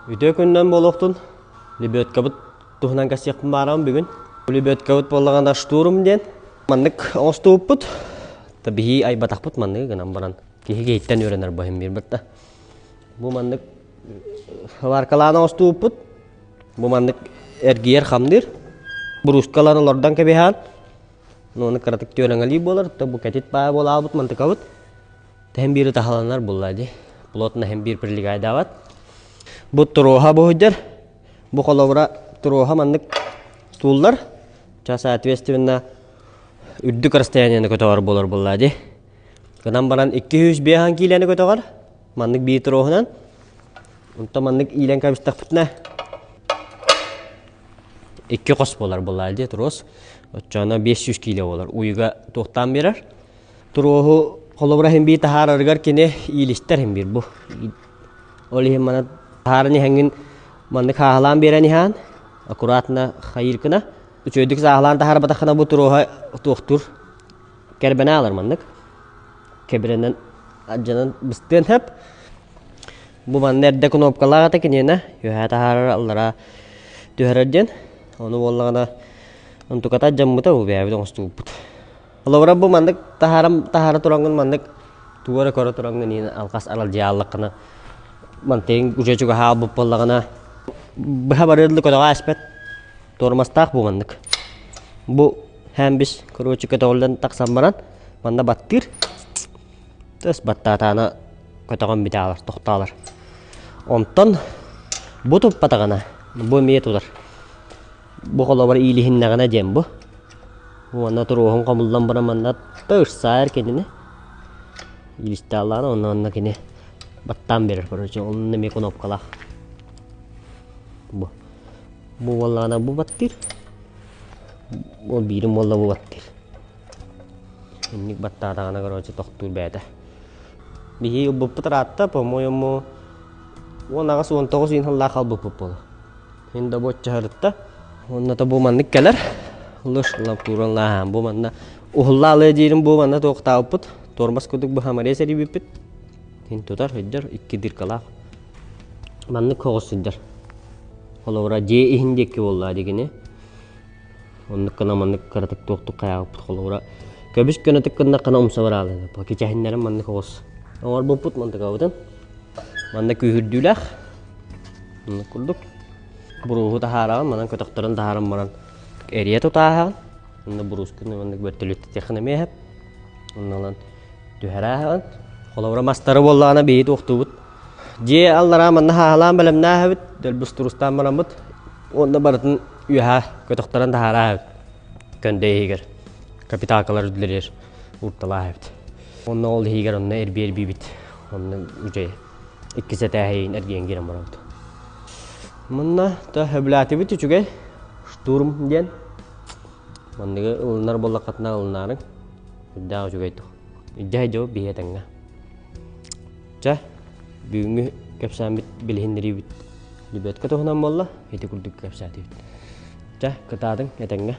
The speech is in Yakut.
Үтүө күнүнэн буолуохтун. Лебедкабыт туһунан кэпсиэхпин баарабын бүгүн. Лебедкабыт буоллаҕына штурм диэн. Маннык оҥостубуппут. Та биһи айбатахпыт манныгы гынан баран. Киһи киһиттэн үөрэнэр баһын биэрбит да. Бу маннык варкалаан оҥостубуппут. Бу маннык эргийэр хамныыр. Брускаларын олордон кэбиһээн. Ону кыратык түөрэҥэлии буолар. То бу кэтит баа буолаабыт мантыкабыт. Тэһин биири таһаланар булла дии. Плотно иһин биир прилегайдаабат. Бу туруоха буһуйдар. Бу холобура туруоха маннык тууллар. Ча соответственно үрдүк расстояниены көтөҕөр буолар булла дии. Гынан баран 205 киилэни көтөҕөр. Маннык биир туруоһунан. Онтон маннык иилэн кэбистэхпитинэ икки хос буолар булла дии туруос. Оччоҕуна 500 киилэ буолар. Уйуга туохтаан биэрэр. Туруоһу холобура иһин биир таһаарарыгар кини иилистэр иһин биир бу. Ол иһин маны таһааран иһэҥҥин маннык хааһылаан биэрэн иһээн аккуратно хайыыркына үчүгэйдик сааһылаан таһаарбатаххына бу туруоһа туохтуур кэрбэнэ аалар маннык кэбирэнэн алдьанан быстыан сөп. Бу манна эрдэ кнопкалаах этэ киниэнэ үөһээ таһаарар аллараа түһэрэр диэн. Ону буоллаҕына онтуката алдьаммыта бу бэйэбит оҥостубуппут. Холобура бу маннык таһаарам таһаара тураҥҥын маннык тугу эрэ көрө тураҥҥын иин алҕас аралдьыйааллаххына мантыйыҥ уже чугаһаалбыт буоллаҕына быһа барыар дылы көтөҕө ааспат туормастаах бу маннык. Бу һээмбис короче көтөҕүллэн тахсан баран манна баттыыр тыс баттаатаана көтөҕөн бүтэ тохтоолор. Онтон бу туппатаҕына бу эмиэ тутар. Бу холобур иилиһиннэҕинэ диэн бу. Уонна туруоһун хомуллан баран манна тырсаар кинини. Иилистаалаан онно онно кини баттаан биэрэр короче онно эмиэ кнопкалаах. Бу. Бу буоллаҕына бу баттыыр. Ол биирин буолла бу баттыыр. Инник баттаатаҕына короче тохтуур бэйэтэ. Биһи ылбыппыт ыраатта, по-моему, 18-19 ыйын сыллаах албыппыт буолуо. Мин да боччаһарытта. Уонна то бу маннык кэлэр. Лыш лапуран лааһаан бу манна уһулла алыа диирим бу манна туохтаабыппыт. Тормоз курдук быһамарыйа сэрийбиппит. Ин тутар сылдьар икки дыркалаах. Маннык хоҕус сылдьар. Холобура дьиэ иһин диэки буолла дигини. Оннук гына маннык кыратык туохтук хайаабыппыт холобура көбүс көнөтүк гыннаххына умса бараалын. Кичэһиннэрим маннык оҕус. Оҥорбуппут мантыкабытын. Манна күүһүрдүүлээх. Оннук курдук. Бурууһу таһаараҕын, манан көтөхтөрөн таһааран баран эрийэ тутааһаҕын. Онно буруускун маннык бөртөлүттэтиэххин эмиэ сөп. Онно ылан түһэрээһэҕин. Холобура мастары буоллаҕына биһи туохтуубут. Дьиэ аллараа манна хааһылаан бэлэмнээһэбит, дөлбүс турустаан бараммыт. Уонна барытын үөһээ көтөхтөрөн таһаараабыт. Көндө иһигэр капиталкалар үрдүлэригэр уурталааһыбыт. Онно ол иһигэр онно эрбии эрбиибит. Онно үчүгэй иккис этээһин эргийэн киирэн барабыт. Манна то сөбүлээтибит үчүгэй штурм диэн. Манныгы ылынар буоллаххытына ылынаарыҥ. Үрдээх үчүгэй тух. Илдьэ дьыл биһи этэҥҥэ. Чэ, бүгүҥҥү кэпсээммит билиһиннэриибит Лебедка туһунан буолла. Ити курдук кэпсээтибит. Чэ, кытаатыҥ этэҥҥэ.